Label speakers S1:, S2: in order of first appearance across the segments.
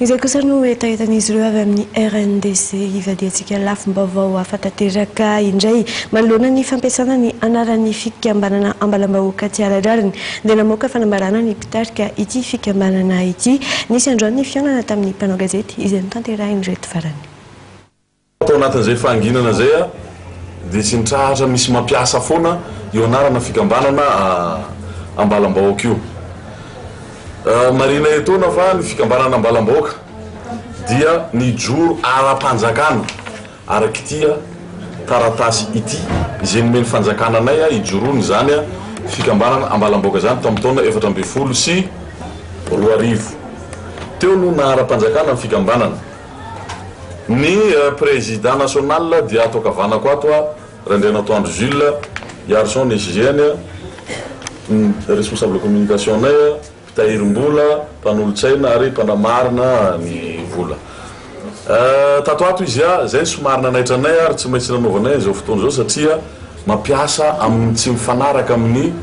S1: Izay kosa no hetahetan'izy ireo avy amin'ny RNDC. Hivadiantsika lafim-baovao hafa tanteraka indray. Manoloana ny fampiasana ny anaran'ny fikambanana Ambalambahoaka tsy ara-drariny dia namoaka fanambarana ny mpitarika ity fikambanana ity. Nisy androany ny fihaonana tamin'ny mpanao gazety izay notanterahin'ireto farany.
S2: Tao anatin'izay fahanginana izay dia tsy nitrahatra misy mampiasa foana io anarana fikambanana Ambalambahoaka io. Marihina etoana fa ny fikambanana Ambalambahoaka dia nijoro ara-panjakana araka ity taratasy ity izay nomen'ny fanjakana anay hijoroana izany fikambanana Ambalambahoaka izany tamin'ny taona 2014. Teo no naha ara-panjakana ny fikambanana. Ny Président national dia ato ankavanako ato Randrianatoandro Jules, Iarison ny SG-ny, ny responsable communication-nay, mpitahirim-bola, mpanolotsaina ary mpanamarina ny vola. Tato ato izy, izay no somary nanaitra anay ary tsy maintsy nanaovanay an'izao fotoana izao satria mampiasa amin'ny tsy mifanaraka amin'ny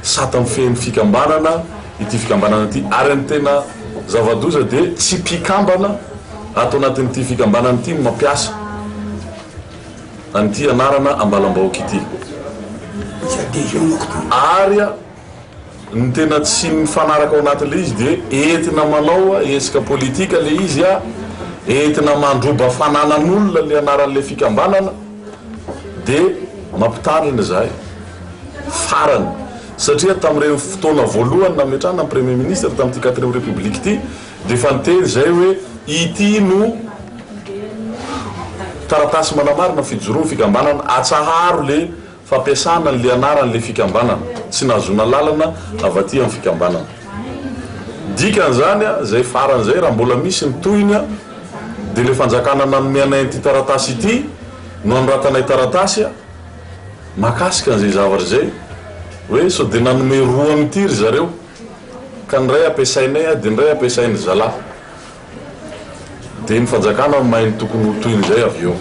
S2: sata mifehy ny fikambanana ity fikambanana ity ary ny tena zava-doza dia tsy mpikambana ato anatin'ity fikambanana ity no mampiasa an'ity anarana Ambalambahoaka ity ary ny tena tsy mifanaraka ao anatin'ilay izy dia entina manao hetsika politika ilay izy, entina mandroba fananan'olona ilay anaran'ilay fikambanana. Dia mampitandrina izahay farany satria tamin'ireny fotoana voalohany nametrahana ny Premier Ministre tamin'ity quatrième République ity dia efa niteny izay hoe ity no taratasy manamarina fijoroan'ny fikambanana, atsaharo le fampiasana an'le anaran'le fikambanana tsy nahazoana lalana avy aty amin'ny fikambanana. Dikan'izany izay farany izay raha mbola misy ny tohiny dia le fanjakana nanome anay an'ity taratasy ity no anoratanay taratasy mahakasika an'izay zavatra izay hoe sao dia nanome roa amin'ity ry zareo ka ny iray ampiasainay dia ny iray ampiasain-dry zalahy. Dia ny fanjakana no mahay ny tokony ho tohin'izay avy eo.